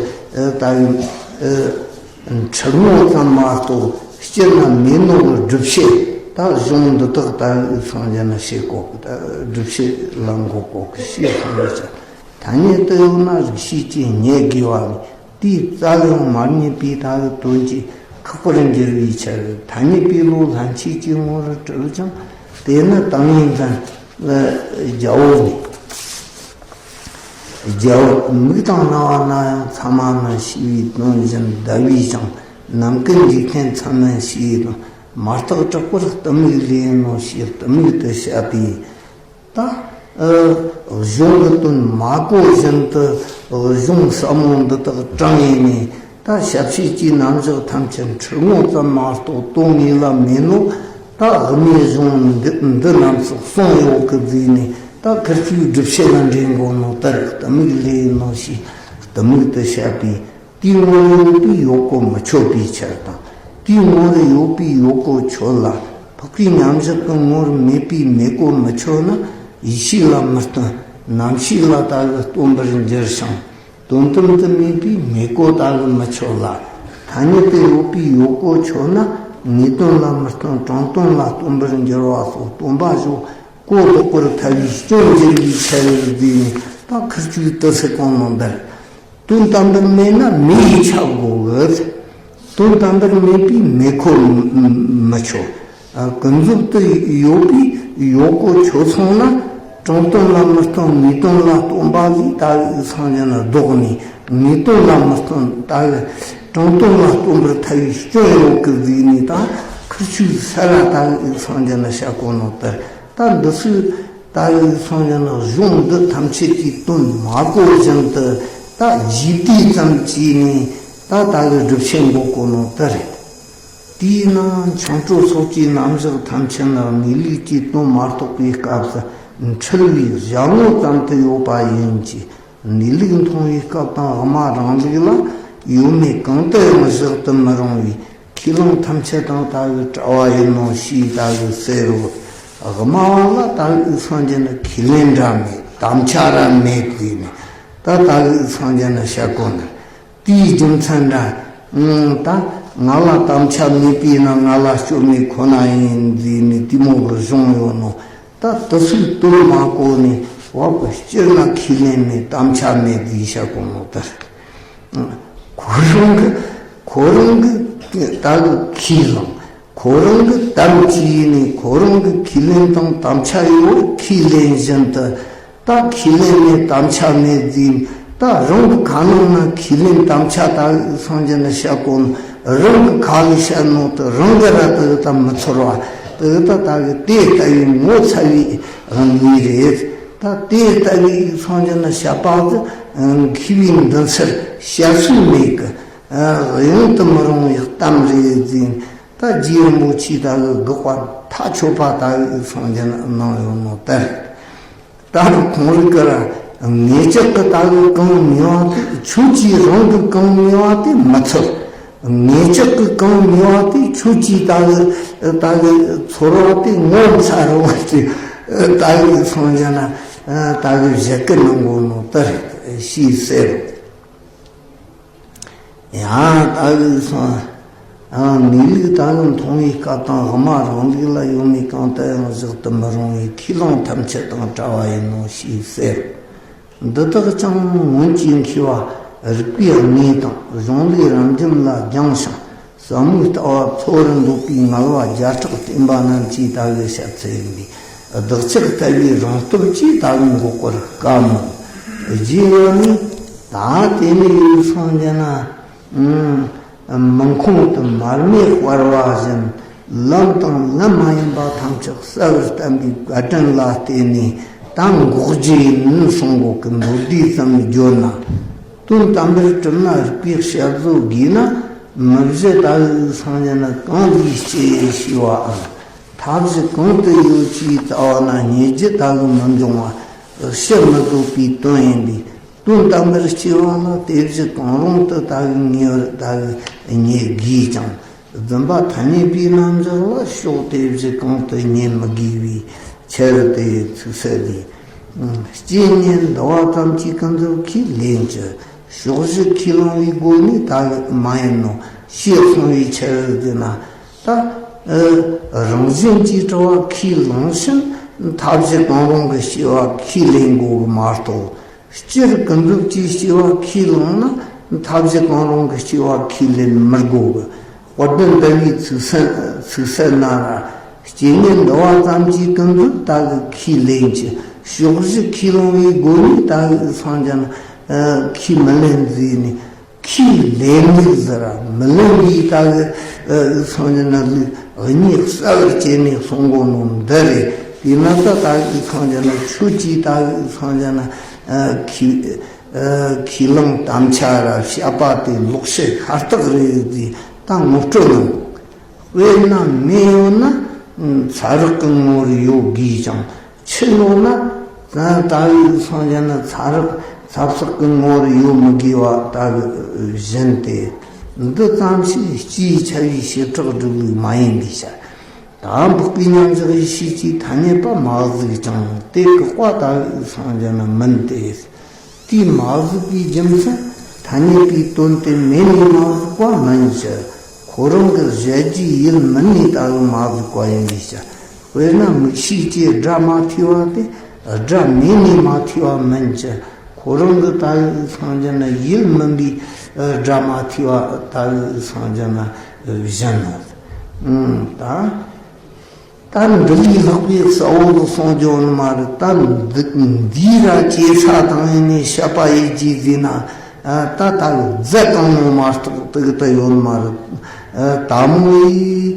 ད་ཡོད། འཁྲུལ་ངོ་ཙམ་མ་གཏོགས་སྤྱིར་ན་མེད་ནོ་གི་སྒྲུབ་བྱེད། ད་གཞུང་འདི་དག་ད་སངས་རྒྱས་ན་བྱེད་གོ། ད་སྒྲུབ་བྱེད་ལ་འགོད་གོ་གི་ཞེས་གསུངས་ཡོད་ཀྱང་། ཐ་སྙད་དུ་ཡོད་ན་རིགས་ཤེས་ཀྱིས་རྙེད་དགོས་པ་ནི། དེའི་རྩ་ལས་མ་རྙེད་པའི་ད་གི་དོན་གྱིས་ཁེགས་པར་འགྱུར་བའི་ཕྱིར། ཐ་སྙད་པའི་བློ་ལྷན་སྐྱེས་ཀྱི་ངོ་རུ་གྲུབ་ཀྱང་། དེ་ནི་ཏིང་ངེ་འཛིན་རྒྱལ་པོ་ནི། རྒྱལ་པོ་མིག་དང་རྣ་བ་སྣ་ཡང་མཚན་མ་མིན་ཞེས་པའི་དོན་བཞིན་ཟླ་བས་ཀྱང་ནམ་མཁའི་འཇིག་རྟེན་མཚན་མིན་ཞེས་དང་། མ་བརྟགས་དྲག་པོར་གཏི་མུག་ལས་ཡིན་ནོ་ཞེས་གཏི་མུག་ཏུ་བཤད་པས། ད་གཞུང་གི་དོན་མ་གོ་བཞིན་དུ་གཞུང་ཟབ་མོ་འདི་དག་དྲངས་ཡིན་ནས། ད་ཞབས་ཕྱི་གྱི་རྣམ་གཞག་ཐམས་ཅད་འཁྲུལ་ངོ་ཙམ་མ་གཏོགས་དོན་དངོས་ལ་མེད་ནོ། ད་དབུ་མའི་གཞུང་འདི་འདི་རྣམས་སུ་གསུངས་ཡོད་གི་བཟླས་ནས། ད་ཁིར་ཆོས་སྒྲུབ་བྱེད་ལ་འདྲེན་དགོས་ནོ་ལྟར་གཏི་མུག་ལས་ཡིན་ནོ་ཞེས་གཏི་མུག་ཏུ་བཤད་པས། དེའི་ངོ་བོར་ཡོད་པའི་ཡོད་གོ་མི་ཆོད་པའི་ཕྱིར་དང་། དེའི་ངོ་བོར་ཡོད་པའི་ཡོད་གོ་ཆོད་ལ། འཕགས་པའི་མཉམ་བཞག་གི་ངོ་བོར་མེད་པའི་མེད་གོ་མི་ཆོད་ན། ཡེ་ཤེས་ལ་མི་སྟོན། རྣམ་ཤེས་ལ་ལྟ་བུ་སྟོན་པར་འགྱུར་ཞིང་། དོན་དམ་དུ་མེད་པའི་མེད་གོ་ལྟ་བུ་མི་ཆོད་ལ། ཐ་སྙད་དུ་ཡོད་པའི་ཡོད་གོ་ཆོད་ན། ངེས་དོན་ལ་མི་སྟོན། དྲང་དོན་ལ་སྟོན་པར་འགྱུར་བ་སོགས་སྟོན་པ་བཞི་གོ་ལྡོག་པར་ཐལ་བའི་སྐྱོན་འགྱུར་བའི་ཕྱིར་བཟླས་ནས། ད་ཁིར་ཆོས་དེ་ཚེ་གོང་ནང་འདིར། དོན་དམ་པར་མེད་ན་མེད་ཡིས་ཁྱབ་དགོས་གི། དོན་དམ་པར་མེད་པའི་མེད་གོ་མི་ཆོད། ཀུན་རྫོབ་ཏུ་ཡོད་པའི་ཡོད་གོ་ཆོད་སོང་ན། དྲང་དོན་ལ་མི་སྟོན། ངེས་དོན་ལ་སྟོན་པ་ལས་ད་གི་སངས་རྒྱས་ན་ལྡོག་ནས། ངེས་དོན་ལ་མི་སྟོན། ད་གི་དྲང་དོན་ལ་སྟོན་པར་ཐལ་བའི་སྐྱོན་ཡོད་གི་བཟླས་ནས། ད་ཁིར་ཆོས་ས་ར་ད་གི་སངས་རྒྱས་ན་བཤད་གོ་ནོ་ལྟར། ད་འདི་ཚོས་ད་གི་སངས་རྒྱས་ན་གཞུང་འདི་ཐམས་ཅད་ཀྱི་དོན་མ་གོ་བཞིན་དུ། ད་རྗེས་ཟློས་ཙམ་བྱས་ནས། ད་ད་གི་སྒྲུབ་བྱེད་འགོད་གོ་ནོ་དེ་རེད། དེས་ན་ཆོ་འཕྲུལ་སོགས་ཀྱི་རྣམ་གཞག་ཐམས་ཅད་ནི་གནས་ལུགས་ཀྱི་དོན་མ་རྟོགས་པའི་སྐབས་སུ་འཁྲུལ་བའི་གཞལ་ངོ་ཙམ་དུ་ཡོད་པ་ཡིན་གྱི། གནས་ལུགས་མཐོང་བའི་སྐབས་དང་དབུ་མ་རང་ལུགས་ལ་ཡོད་མེད་གང་དུ་ཡང་བཞག་ཏུ་མི་རུང་བའི་ཁས་བླངས་ཐམས་ཅད་དང་ལྟ་བུའི་བྲལ་བ་ཡིན་ནོ་ཞེས་ལྟ་བུ་ཟེར་རོ། དབུ་མ་བ་ལ་ལྟ་བུའི་སངས་རྒྱས་ནི་ཁས་ལེན་ར་མེད། དམ་བཅའ་ར་མེད་ཟེར་ནས། ད་ལྟ་བུའི་སངས་རྒྱས་ནི་བཤད་གོ་ནི། དེའི་རྒྱུ་མཚན་འདྲ། ད་ང་ལ་དམ་བཅའ་མེད་པས་ན་ང་ལ་སྐྱོན་མེད་ཁོ་ན་ཡིན་ཟེར་ནས་དེ་མོ་གི་གཞུང་ཡོད་ནོ། ད་དེ་ཚོའི་དོན་མ་གོ་ནས་བབ་གི། སྤྱིར་ན་ཁས་ལེན་མེད། དམ་བཅའ་མེད་ཟེར་བཤད་གོ་ནོ་ལྟར། ཁོ་རང་གི་ཁོ་རང་གི་ད་གི་ཁས་བླངས། ཁོ་རང་གི་དམ་བཅས་ནས་ཁོ་རང་གི་ཁས་ལེན་དང་དམ་བཅའ་ཡོད། ཁས་ལེན་བཞིན་དུ་ད་ཁས་ལེན་མེད་དམ་བཅའ་མེད་ཟེར། ད་རང་གི་ཁ་ནང་ན་ཁས་ལེན་དམ་བཅའ་ད་གི་སངས་རྒྱས་ནི་བཤད་གོ་ནོ། རང་གི་ཁ་ལས་བཤད་ནོ་དེ་རང་གི་ར་དེ་གི་ད་མི་ཚོར་བ། དེ་གི་ད་ད་གི་དེ་ལྟ་བུའི་ངོ་ཚ་བའི་གནས་རེད། ད་དེ་ལྟ་བུའི་སངས་རྒྱས་ནི་བཤད་པ་གི་མཁས་པའི་མདུན་སར་བཤད་སྲོལ་མེད་གི། གཡེང་དུ་མི་རུང་བའི་གཏམ་རེད་ཟེར། ད་ རྗེ་རིན་པོ་ཆེ་ད་གི་དགག་པ་མཐའ་ཆོད་པ་ད་གི་སངས་རྒྱས་གནང་ཡོད་ནོ་ལྟར། ད་ཁོང་རིག་གི་ར་ངེད་ཅག་གི་ད་གི་གང་མི་བ་དེ་ཁྱོད་ཀྱིས་རང་གི་གང་མི་བ་དེ་མི་ཚོར། ངེད་ཅག་གི་གང་མི་བ་དེ་ཁྱོད་ཀྱིས་ད་གི་ད་གི་ཚོར་བ་དེ་ངོ་མཚར་བ་དེ་ད་གི་སངས་རྒྱས་ན་ད་གི་བཞད་གི་གནང་གོ་ནོ་ལྟར་ཞེས་ཟེར། ཡང་ད་གི་སོང་། ཨ་ངེས་ལུགས་ད་གི་མཐོང་བའི་སྐབས་དང་དབུ་མ་རང་ལུགས་ལ་ཡོད་མེད་གང་དུ་ཡང་བཞག་ཏུ་མི་རུང་བའི་ཁས་བླངས་ཐམས་ཅད་དང་བྲལ་བ་ཡིན་ནོ་ཞེས་ཟེར། འདི་དག་ཀྱང་སྔོན་གྱི་མཁས་པ་རིག་པའི་གནས་དང་གཞུང་ལུགས་རབ་འབྱམས་ལ་སྦྱངས་ཤིང་ཟབ་མོའི་ལྟ་བ་འཚོ་བར་འདོད་པའི་ངལ་བ་བརྒྱ་ཕྲག་བསྟེན་པ་རྣམས་ཀྱིས་ད་གི་བཤད་ཚུལ་ཡིན་པས། བདག་ཅག་ལྟ་བུའི་རང་སྟོབས་ཀྱིས་ད་གི་འགོག་པར་དཀའ་མོད། རྗེས་ཡང་ནི་ད་དེ་ནས་ཡུལ་སངས་རྒྱས་ན། ཨུམ། མུན་ཁུང་དུ་མར་མེ་སྤར་བ་བཞིན་ལམ་དང་ལམ་མ་ཡིན་པ་ཐམས་ཅད་གསལ་བར་བསྟན་པའི་བཀའ་དྲིན་ལ་བརྟེན་ནས་ད་འགོག་རྒྱུ་ཡིན་གསུང་གོ་གི་མདོར་བསྡུས་ཙམ་བརྗོད་ན། དོན་དམ་པར་གྲུབ་ན་རིགས་པས་དཔྱད་བཟོད་དགོས་ན། མི་བཞི་ད་གི་སངས་རྒྱས་ན་གང་ལས་སྐྱེས་ཞེས་པའམ། མཐའ་བཞི་གང་དུ་ཡོད་ཅེས་བལྟ་བ་ན་སྙེད་རྒྱུ་ད་གི་མི་འབྱུང་བ་བཤད་མི་དགོས་པའི་དོན་ཡིན་པས། དོན་དམ་པར་སྐྱེ་བ་ལ་དེ་བཞི་གང་རུང་དུ་ད་གི་ངེས་པར་ད་གི་རྙེད་དགོས་ཀྱང་། བརྫུན་པ་ཐ་སྙད་པའི་རྣམ་གཞག་ལ་ཕྱོགས་དེ་བཞི་གང་དུ་རྙེད་མི་དགོས་པའི་ཕྱིར་ཏེ། ཚིག་གསལ་ལས། སྐྱེ་གཉེན་འདུ་བ་ཙམ་གྱིས་ཀུན་རྫོབ་ཁས་ལེན་གྱི། ཕྱོགས་བཞི་ཁས་བླངས་པའི་སྒོ་ནས་ད་གི་མ་ཡིན་ནོ་ཞེས་གསུངས་པའི་ཕྱིར་ཏེ་ན། ད་རང་བཞིན་གྱིས་གྲུབ་པ་ཁས་བླངས་ཕྱིན་མཐའ་བཞི་གང་རུང་གི་སྐྱེ་བ་ཁས་ལེན་དགོས་གི་མ་གཏོགས། སྤྱིར་ཀུན་རྫོབ་ཀྱི་སྐྱེ་བ་ཁས་བླངས་ན་མཐའ་བཞི་གང་རུང་གི་སྐྱེ་བ་ཁས་ལེན་མི་དགོས་གི། དཔལ་ལྡན་ཟླ་བའི་ཚིག་གསལ་ཚིག་གསལ་ན་ར། སྐྱེ་གཉེན་འདུ་བ་ཙམ་གྱིས་ཀུན་རྫོབ་ད་གི་ཁས་ལེན་གྱི། ཕྱོགས་བཞི་ཁས་བླངས་པའི་སྒོ་ནས་ད་གི་སངས་རྒྱས་ན་ཁས་མི་ལེན་ཟེར་ནས། ཁས་ལེན་ལུགས་ཟེར་ར་མི་ལེན་པའི་ད་གི་སངས་རྒྱས་ན་ལུགས་གཉིས་གསལ་བར་བྱས་ནས་གསུང་གོ་ནོ་འདི་རེད། དེས་ན་ད་ད་གི་སངས་རྒྱས་ན་ཁྱོད་ཀྱིས་ད་གི་སངས་རྒྱས་ན་ཁས་ཨ་ཁས་བླངས་དམ་བཅའ་ར་བཤད་པ་དེ་ལོག་བཤད་ཤ་སྟག་རེད་ཟེར་ད་ངོ་སྤྲོད་གནང་། དཔེར་ན་མེ་ཡོད་ན་ཚ་རེག་གི་ངོ་རེ་ཡོད་དགོས་ཀྱང་ཆུ་ཡོད་ན་ད་ད་གི་སངས་རྒྱས་ན་ཚ་རེག་ཚ་བསྲེག་གི་ངོ་རེ་ཡོད་མི་དགོས་པ་ད་གི་བཞིན་ཏེ། འདི་ཙམ་ཞིག་སྤྱིའི་ཁྱབ་པའི་བྱེ་བྲག་སྒྲུབ་ལུགས་མ་ཡིན་པའི་ཕྱིར། ད་འཕགས་པའི་མཉམ་བཞག་ཡེ་ཤེས་ཀྱི་ཐ་སྙད་པ་མ་གཟིགས་ཀྱང་དེ་བཀག་པ་ད་གི་སངས་རྒྱས་ན་མིན་ཏེ། དེས་མ་གཟིགས་པའི་རྒྱུ་མཚན་ཐ་སྙད་པའི་དོན་དེ་མེད་ནས་མ་གཟིགས་པ་མིན་ཞིང་། ཁོ་རང་གི་གཞལ་བྱའི་ཡུལ་མིན་ནས་ད་གི་མ་གཟིགས་པ་ཡིན་པའི་ཕྱིར། དཔེར་ན་མིག་ཤེས་ཀྱི་སྒྲ་མ་ཐོས་པ་དེ་སྒྲ་མེད་ནས་མ་ཐོས་པ་མིན་ཞིང་། ཁོ་རང་གི་ད་གི་སངས་རྒྱས་ན་ཡུལ་མིན་པའི་སྒྲ་མ་ཐོས་པ་ད་གི་སངས་རྒྱས་ན་བཞིན་ནོ། ད། ད་འདི་ལས་ལྷག་པའི་གསལ་བོ་གསུང་རྒྱུ་ནི་མ་རེད། ད་འདི་འདིའི་ར་སྐྱེ་ས་དང་ཡིན་ནས་བཤད་པ་ཡིན་གྱི་ཟེར་ན། ད་ད་རྫས་གང་རུང་མ་གཏོགས་དེ་གི་ད་ཡོད་ནི་མ་རེད། ད་མོ་ཡིས་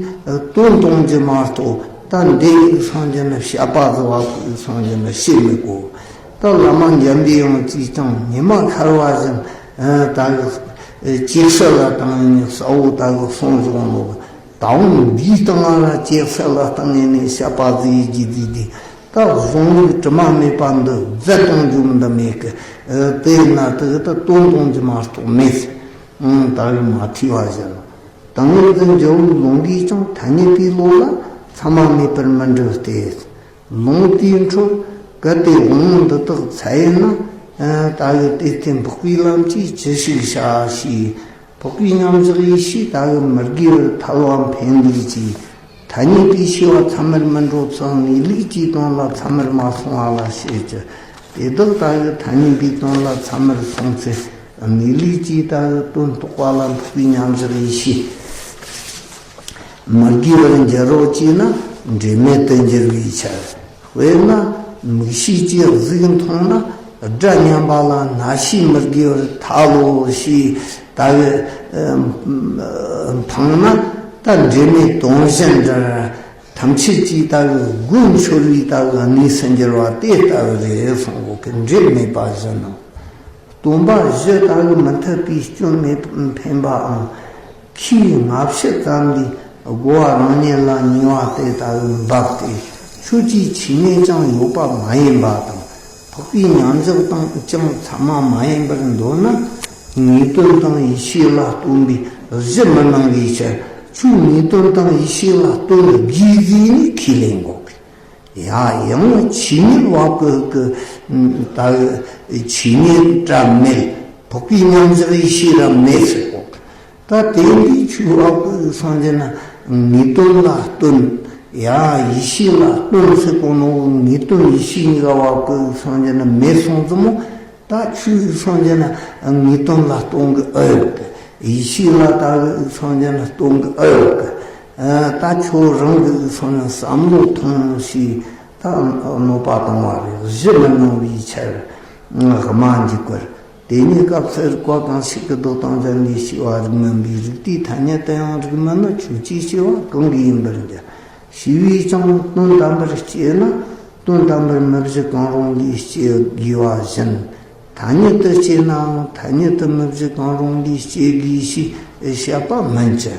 དོན་གཏོང་རྒྱུ་མ་གཏོགས་ད་འདི་ཡི་སངས་རྒྱས་ནི་བཤད་པ་ཟེར་བ་གི་སངས་རྒྱས་ནི་བཤད་མི་དགོས། ད་བླ་མ་འཇམ་པའི་དབྱངས་ཀྱིས་ཀྱང་ཉི་མ་ཤར་བ་བཞིན་ད་གི་ཅིག་གསལ་ལ་དང་ཡིན་ནས་གསལ་བོ་ད་གི་གསུང་བྱུང་ནོ། ད་འོང་འདིའི་སྟེང་ལ་ལྕེ་གསལ་ལ་བཏང་ངེ་ནས་བཤད་པ་ཟིག་ཡིན་གྱི་འདུག་སྟེ། ད་གཞུང་ལུགས་དྲི་མ་མེད་པ་འདི་རྫས་གཏོང་རྒྱུ་འདི་མེད་གི། དེས་ན་དེ་ད་དོན་གཏོང་རྒྱུ་མ་གཏོགས་མེད། ད་ཡང་མ་ཐོས་པ་བཞིན། ད་ངེས་འདི་འཇའ་བོའི་ལུང་གིས་ཀྱང་ཐ་སྙད་པའི་བློ་ལ་མཚན་མ་མེད་པར་མི་འགྲུབ་སྟེ། ལུང་དེའི་འཕྲོར་གལ་ཏེ་དབང་འདི་དག་འཚལ་ཡིན་ན། ད་ཡི་དེ་སྟེ་འཕགས་པའི་ལམ་གྱིས་ཅི་ཞིག་བྱ་ཞེས། འཕགས་པའི་མཉམ་བཞག་ཡེ་ཤེས་ད་གི་མི་དགེ་བར་ཐལ་བ་འཕེན་ལུགས་ཀྱིས། ཐ་སྙད་པའི་ཤེས་པ་ཚད་མར་མི་འགྲོ་ཙང་ངེས་ལུགས་ཀྱི་དོན་ལ་ཚད་མར་མ་སོང་བ་ལ་བཤད་ཀྱི། དེ་དག་ད་གི་ཐ་སྙད་པའི་དོན་ལ་ཚད་མར་སོང་ཚེ་ངེས་ལུགས་ཀྱི་ད་གི་དོན་རྟོགས་པ་ལ་འཕགས་པའི་མཉམ་བཞག་ཡེ་ཤེས་མི་དགེ་བར་འགྱུར་རོ་ཅེ་ན་འབྲེལ་མེད་དུ་འགྱུར་བའི་ཕྱིར། དཔེར་ན་མིག་ཤེས་ཀྱིས་གཟུགས་མཐོང་ན་སྒྲ་སྙན་པ་ལ་རྣ་ཤེས་མི་དགེ་བར་ཐལ་ལོ་ཞེས་ད་གི་འཕངས་ན། ད་འབྲེལ་མེད་དོན་གཞན་འདྲར་ཐམས་ཅད་ཀྱིས་ད་གི་དགོས་འཆོར་བའི་ད་གི་གནས་སུ་འགྱུར་བ་དེ་ལྟ་བུ་རེད་གསུང་གོ་གི། འབྲེལ་མེད་པ་བཞིན་ནོ། སྟོན་པ་བཞི་ད་གི་མི་མཐུན་པའི་སྐྱོན་མེད་འཕེན་པའམ། ཁའི་སྔ་ཕྱི་ཙམ་ལས་ རྒོལ་བ་རང་ཉིད་ལ་ཉེས་པ་དེ་ལྟ་བུ་འབབ་སྟེ། ཆོས་ཀྱི་ཆོས་ཉིད་ཀྱང་ཡོད་པ་མ་ཡིན་པ་དང་། འཕགས་པའི་མཉམ་གཞག་དང་ཀྱང་ཚད་མ་མ་ཡིན་པར་འདོད་ན། ངེས་དོན་དང་ཡིད་ཤེས་ལ་རྟོན་པའི་གཞི་མི་སྣང་བའི་ཕྱིར། ཆོས་ངེས་དོན་དང་ཡིད་ཤེས་ལ་རྟོན་དགོས་ཟེར་ནས་ཁས་ལེན་དགོས། ཡ། ཡང་ན་ཆོས་ཉིད་བ་ཀུན་ཀྱི་ད་ཆོས་ཉིད་ར་མེད། འཕགས་པའི་མཉམ་གཞག་ཡེ་ཤེས་ར་མེད་ཟེར་གོ། ད་དེ་འདི་ཆོས་བ་ཀུན་སངས་རྒྱས་ན་ངེས་དོན་ལ་རྟོན། ཡ། ཡེ་ཤེས་ལ་རྟོན་ཟེར་གོ་ནོ། ངེས་དོན་ཡེ་ཤེས་གཉིས་ཀ་བ་ཀུན་སངས་རྒྱས་ན་མེད་སོང་ཙམ་མོ། ད་ཆོས་སངས་རྒྱས་ན་ངེས་དོན་ལ་སྟོན་གི་ཨེ་ཡོད་གི། ཡེ་ཤེས་ལ་ད་གི་སངས་རྒྱས་ན་སྟོན་གི་ཨེ་ཡོད་གི། ཨ། ད་ཁྱོད་རང་གི་སངས་རྒྱས་བསམ་བློ་ཐོངས་ཞེས་ད་གནོད་པ་བཏང་བ་རེད། གཞི་མི་སྣང་བའི་ཕྱིར། དམའ་འཇུག་པར། དེ་ཉིད་སྐབས་སུ་རིགས་པ་གང་ཞིག་གི་བདག་དང་གཞན་ལས་སྐྱེ་བ་རིགས་མིན་པའི་རིགས་དེའི་ཐ་སྙད་དུ་ཡང་རིགས་མིན་ནི་ཆོས་ཅན་སྐྱེ་བ་གང་གིས་ཡིན་པར་འགྱུར། ཞེས་པས་ཀྱང་དོན་དམ་པར་སྐྱེ་ན་དོན་དམ་པར་མི་བཞི་གང་རུང་ལས་སྐྱེ་དགོས་པ་བཞིན། ཐ་སྙད་དུ་སྐྱེ་ནའང་ཐ་སྙད་དུ་མི་བཞི་གང་རུང་ལས་སྐྱེ་དགོས་ཞེས་བཤད་པ་མིན་གྱི།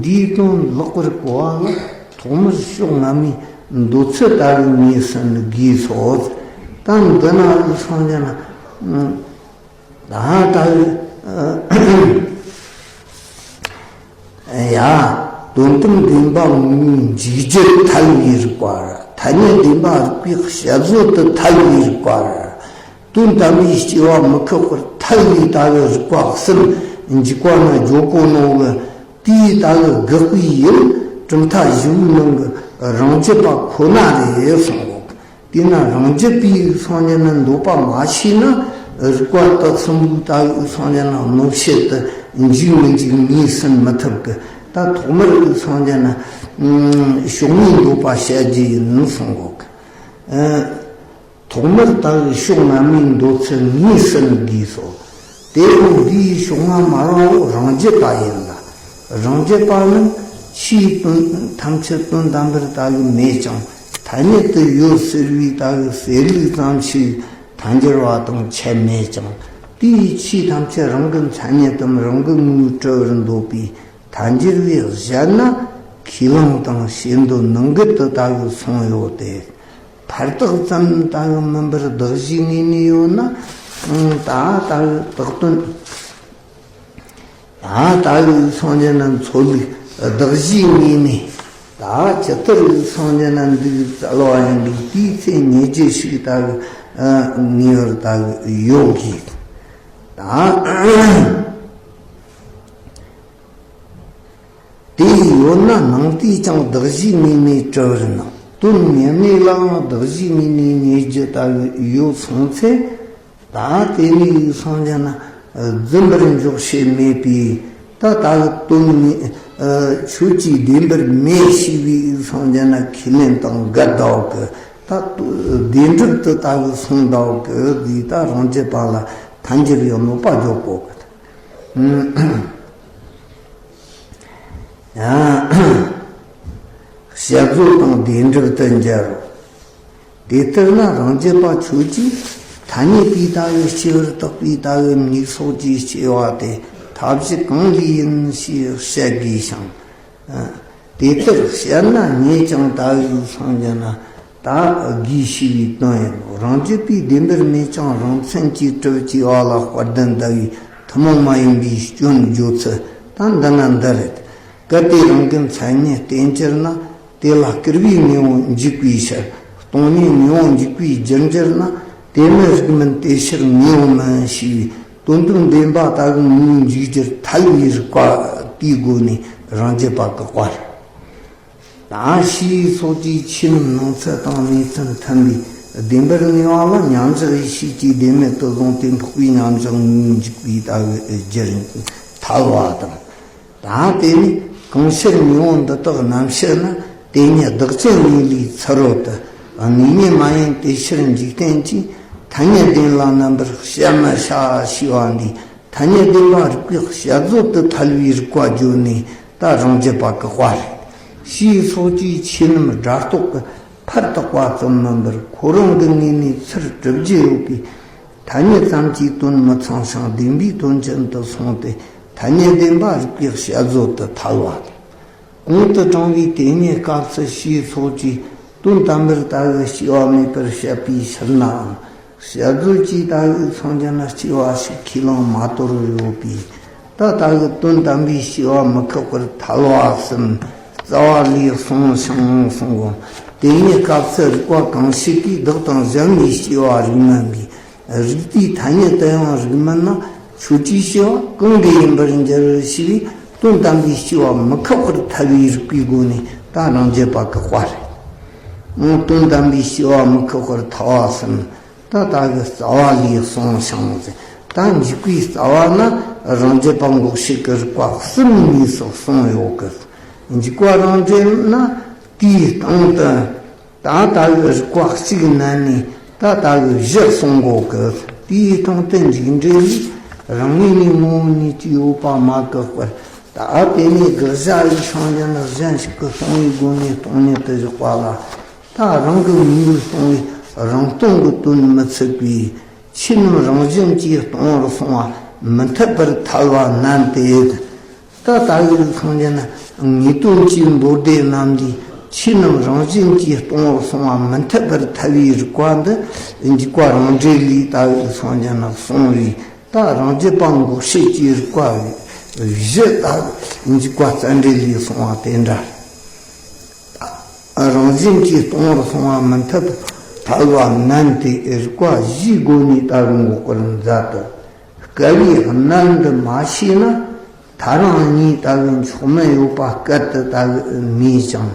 འདིའི་དོན་ལེགས་པར་གོ་བ་ལ་ཐོག་མར་ཕྱོགས་སྔ་མའི་མདོ་ཚུལ་ལྟ་བུ་ངོས་ཟིན་དགོས་སོ། ད་འདི་ན་སངས་རྒྱས་ན། ད་ལྟ་བུ། ཡ། དོན་དམ་བདེན་པ་དངོས་འཇིག་རྒྱུར་ཐལ་བའི་རིགས་པ་ར། ཐ་སྙད་བདེན་པ་རིགས་པའི་དཔྱད་བཟོད་དུ་ཐལ་བའི་རིགས་པ་ར། དོན་དམ་པའི་སྐྱེ་བ་མི་འཁོར་བར་ཐལ་བའི་ལྟ་བུ་རིགས་པ་གསུམ་འཇུག་པ་ན་འཇོག་གོ་ནོ་གི། དེའི་ལྟ་བུ་དགག་པའི་ཡུལ་གྲུབ་མཐའ་བཞི་པོའི་ནང་གི་རང་རྒྱུད་པ་ཁོ་ན་རེད་གསུངས་གོ། དེས་ན་རང་རྒྱུད་པའི་སངས་རྒྱས་ན་འདོད་པ་མ་ཤེས་ན། རིགས་པ་དག་གསུམ་པོའི་ལྟ་བུའི་སངས་རྒྱས་ན་གནོད་བྱེད་དུ་འཇུག་མི་འཇུག་ངོས་ཟིན་མི་ཐུབ་གི། ད་ཐོག་མར་སངས་རྒྱས་ན་ཕྱོགས་སྔའི་འདོད་པ་བཤད་རྒྱུ་ཡིན་གསུངས་གོ། ཐོག་མར་ལྟ་བུའི་ཕྱོགས་སྔ་མའི་འདོད་ཚུལ་ངོས་ཟིན་དགོས་སོ། དེ་ཡང་འདིའི་ཕྱོགས་སྔ་མ་རང་བོ་རང་རྒྱུད་པ་ཡིན་ལ། རང་རྒྱུད་པ་ནི་ཕྱིའི་དོན་ཐམས་ཅད་དོན་དམ་པར་ལྟ་བུ་མེད་ཀྱང་། ཐ་སྙད་དུ་ཡོད་ཟེར་བའི་ལྟ་བུ་ཟེར་ལུགས་ཙམ་ཞིག་ཐལ་འགྱུར་བ་དང་ཁྱད་མེད་ཀྱང་། དེའི་ཆོས་ཐམས་ཅད་རང་གི་མཚན་ཉིད་དམ་རང་གི་ངོས་བྲི་བར་འདོད་པའི་ཐལ་འགྱུར་བའི་གཞན་ན་ཁས་བླངས་དང་བྱེད་འདོད་ནང་འགལ་དུ་ལྟ་བུ་སོང་ཡོད་དེ། ཕར་རྟགས་ཙམ་ལྟ་བུ་མིན་པར་གདགས་གཞིའི་ངོས་ནས་ཡོད་ན། ད་ལྟ་བུ་རྟགས་དོན། ད་ལྟ་བུ་སངས་རྒྱས་ན་མཚོ་ལུགས་གདགས་གཞིའི་ངོས་ནས། ད་ཇི་ལྟར་སངས་རྒྱས་ན་འདུག་བཙལ་བ་ཡིན་པས། དེའི་ཚེ་ཉེ་རྒྱུ་ཞིག་ལྟ་བུ་ངེས་པར་ལྟ་བུ་ཡོད་དགོས། ད། དེ་ཡོད་ན་ནང་དེས་ཀྱང་གདགས་གཞིའི་ངོས་ནས་གྲུབ་པར་སྣང་། དོན་ངེས་མེད་ལའང་གདགས་གཞིའི་ངོས་ནས་ངེས་རྒྱུ་ལྟ་བུ་ཡོད་སོང་ཚེ། ད་དེ་ནས་སངས་རྒྱས་ན་རྫུན་པར་འཇོག་བྱེད་མེད་པས། ད་ལྟ་བུ་དོན་ངེས་ཆོས་ཀྱི་བདེན་པར་མེད་ཞེས་པའི་སངས་རྒྱས་ན་ཁས་ལེན་དང་འགལ་འདུག་གི། ད་བདེན་གྲུབ་ཏུ་ལྟ་བུ་སོང་འདུག་གི། འདིས་ད་རང་རྒྱུད་པ་ལ་ཐལ་འགྱུར་བའི་གནོད་པ་འཇོག་གོ་གི། དཔྱད་བཟོད་དང་བདེན་གྲུབ་ཏུ་འགྱུར་རོ། དེ་ལྟར་ན་རང་རྒྱུད་པ་ཆོས་ཅན། ཐ་སྙད་པའི་ལྟ་བས་སྐྱེ་བར་བརྟག་པའི་ལྟ་བས་མིག་སོགས་ཀྱིས་སྐྱེ་བ་སྟེ། མཐའ་བཞི་གང་ལས་ཡིན་ཞེས་བཤད་དགོས་ཤིང་། དེ་ལྟར་བཤད་ན་ཉེས་ཀྱང་ལྟ་བས་སངས་རྒྱས་ན། ད་དགོས་ཞེས་པའི་དོན་ཡིན་ནོ། རང་རྒྱུད་པའི་བདེན་པར་མེད་ཀྱང་རང་མཚན་གྱིས་གྲུབ་ཅེས་པ་ལ་དཔལ་ལྡན་ཟླ་བའི་ཐུན་མོང་མ་ཡིན་པའི་སྐྱོན་བརྗོད་ཚུལ་ད་འདི་ན་འདི་རེད། གལ་ཏེ་རང་གི་མཚན་ཉིད་བརྟེན་གྱུར་ན། དེ་ལ་སྐུར་བའི་དངོས་པོ་འཇུག་པའི་ཕྱིར། སྟོང་ཉིད་དངོས་པོ་འཇུག་པའི་རྒྱུར་གྱུར་ན། དེ་ནི་རིགས་མིན་དེ་ཕྱིར་དངོས་པོ་མིན་ཞེས་པའི་དོན་དམ་བདེན་པ་ལྟ་བུའི་དངོས་པོ་འཇུག་རྒྱུར་ཐལ་བའི་རིགས་པ་དེའི་སྒོ་ནས་རང་རྒྱུད་པ་བཀག་པ་རེད། ད་ཞེས་སོགས་ཀྱི་ཆོས་རྣམས་ནང་ཚུལ་དང་གནས་ཚུལ་མཐུན་པའི་བདེན་པར་ངེས་པ་ལ་མཉམ་གཞག་ཡེ་ཤེས་ཀྱིས་བདེན་མེད་དུ་བཟུང་སྟེ་འཕགས་པའི་མཉམ་གཞག་དངོས་པོ་འཇུག་པའི་ལྟ་བུ་རྒྱུར་ཐལ་བ་དང་། ད་དེ་ནི་གང་ཕྱིར་དངོས་པོ་འདི་དག་རྣམ་ཕྱིར་ན། དེ་ཉིད་བདག་ཅན་དངོས་ལས་ཚུ་རོལ་ཏུ། དངོས་ཉིད་མ་ཡིན་དེ་ཕྱིར་འཇིག་རྟེན་གྱི། ཐ་སྙད་བདེན་ལ་རྣམ་པར་བཤད་མི་བྱ་ཞེས་པ་འདིས། ཐ་སྙད་བདེན་པ་རིགས་པའི་དཔྱད་བཟོད་དུ་ཐལ་བའི་རིགས་པ་བརྗོད་ནས། ད་རང་རྒྱུད་པ་བཀག་པ་རེད། ཞེས་སོགས་ཀྱི་ཆོས་རྣམས་སྒྲ་རྟོག་གི་ཕར་བཏགས་པ་ཙམ་མིན་པར། ཁོ་རང་གི་ངོས་ནས་ཚུར་གྲུབ་རྒྱུ་ཡོད་པའི་ཐ་སྙད་ཙམ་གྱིས་དོན་མི་ཚང་ཞིང་བདེན་པའི་དོན་ཅན་དུ་སོང་སྟེ། ཐ་སྙད་བདེན་པ་རིགས་པའི་དཔྱད་བཟོད་དུ་ཐལ་བ་དང་། གོང་དུ་དྲངས་པའི་དེ་ཉིད་སྐབས་སུ་ཞེས་སོགས་ཀྱིས་དོན་དམ་པར་ད་གི་སྐྱེ་བ་མེད་པར་བཤད་པའི་ཕྱིར་ནའང་། བཤད་སྒྲོས་ཀྱིས་ད་གི་སངས་རྒྱས་ན་སྐྱེ་བ་ཞིག་ཁས་བླངས་མ་དོར་ཡོད་པས། ད་ལྟ་གི་དོན་དམ་པའི་སྐྱེ་བ་མི་ཁེགས་པར་ཐལ་བ་གསུམ་རྩ་བ་ལས་གསུངས་ཤིང་གསུང་ངོ་། དེ་ཉིད་སྐབས་སུ་རིགས་པ་གང་ཞིག་གིས་བདག་དང་གཞན་ལས་སྐྱེ་བ་རིགས་མིན་པའི་རིགས་དེའི་ཐ་སྙད་དུ་ཡང་རིགས་མིན་ན་ཁྱོད་ཀྱིས་སྐྱེ་བ་གང་གི་ཡིན་པར་འགྱུར་ཞེས་པའི་དོན་དམ་པའི་སྐྱེ་བ་མི་ཁེགས་པར་ཐལ་བའི་རིགས་པའི་སྒོ་ནས་ད་རང་རྒྱུད་པ་བཀག་པ་རེད། དོན་དམ་པའི་སྐྱེ་བ་མི་ཁེགས་པར་ཐལ་བ་གསུམ། ད་ལྟ་གི་རྩ་བ་ལས་གསུངས་ཤིང་ཟེར། ད་འཇུག་པའི་རྩ་བ་ན་རང་རྒྱུད་པ་འགོག་བྱེད་ཀྱི་རིགས་པ་གསུམ་གཉིས་སུ་གསུངས་ཡོད་གི། འཇུག་པ་རང་འགྲེལ་ན་དེའི་སྟེང་དུ་ད་ལྟ་གི་རིགས་པ་གཅིག་བསྣན་ནས་ད་ལྟ་གི་བཞི་གསུང་གོ་གི། དེའི་སྟེང་དུ་འཇུག་འགྲེལ་ལས་རང་ངོས་ནས་ངོ་བོ་ཉིད་ཀྱི་ཡོད་པ་མ་བཀག་པར། ད་དེ་ནས་དགག་བྱ་ཡི་སངས་རྒྱས་ནི་གཞན་ཞིག་གི་སྟོང་པའི་སྒོ་ནས་སྟོང་ཉིད་དུ་བཞག་པ་ལ། ད་རང་གི་དངོས་པོའི་སྟོང་པའི་རང་སྟོང་གི་དོན་མི་ཚུགས་པས། ཆོས་རྣམས་རང་བཞིན་གྱིས་སྟོང་པར་གསུངས་པ་མི་འཐད་པར་ཐལ་བ་བསྣན་ཏེ། ད་ལྟ་གི་སངས་རྒྱས་ནི་ངེས་དོན་གྱི་མདོ་སྡེ་རྣམས་ཀྱིས་ཆོས་རྣམས་རང་བཞིན་གྱིས་སྟོང་པར་གསུངས་པ་མི་འཐད་པར་ཐལ་བའི་རིགས་པ་འདི་འཇུག་པ་རང་འགྲེལ་ལས་ད་གི་སངས་རྒྱས་ནི་གསུངས་པས། ད་རང་རྒྱུད་པ་འགོག་བྱེད་ཀྱི་རིགས་པ་བཞི་ད་འཇུག་པ་རྩ་འགྲེལ་ལས་གསུངས་པ་དེ་འདྲ། རང་བཞིན་གྱིས་སྟོང་པར་གསུངས་པ་མི་འཐད་པར་ཐལ་བ་བསྣན་ཏེ་རིགས་པ་བཞིའི་སྒོ་ནས་ད་གི་འགོག་པར་མཛད་དོ། སྐལ་བའི་གནད་འདི་མ་ཤེས་ན། ཐལ་རང་གཉིས་ལྟ་བུའི་མཆོག་དམན་ཡོད་པ་སྐད་དུ་ལྟ་བུ་མེད་ཅིང་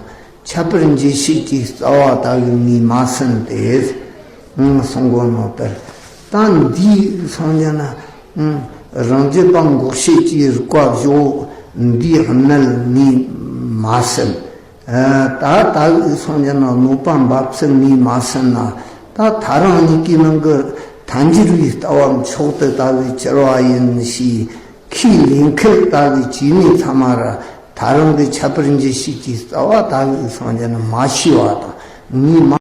ཁྱད་པར་འབྱེད་བྱེད་ཀྱི་རྩ་བ་ལྟ་བུ་ངོས་མ་ཟིན་ཏེ། གསུང་གོ་ནོ་པར། ད་འདིའི་སངས་རྒྱས་ན་རང་རྒྱུད་པ་འགོག་བྱེད་ཀྱི་རིགས་པ་བཞི་འདིའི་གནད་ངོས་མ་ཟིན། ད་ལྟ་བུའི་སངས་རྒྱས་ན་གནོད་པ་འབབ་ཚུལ་ངོས་མ་ཟིན་ན། ད་ཐལ་རང་གཉིས་ཀའི་ནང་གི་ཐལ་འགྱུར་བའི་ལྟ་བ་མཆོག་ཏུ་ལྟ་བུ་གྱུར་པ་ཡིན་ཞེས། ཁས་ལེན་མཁན་ལྟ་བུའི་སྐྱེ་གནས་ཚང་མ་ར་ཐལ་རང་གི་ཁྱད་པར་འབྱེད་བྱེད་ཀྱི་རྩ་བ་ལྟ་བུའི་སངས་རྒྱས་ནི་མ་ཤེས་པ་དང་ངོས་མ་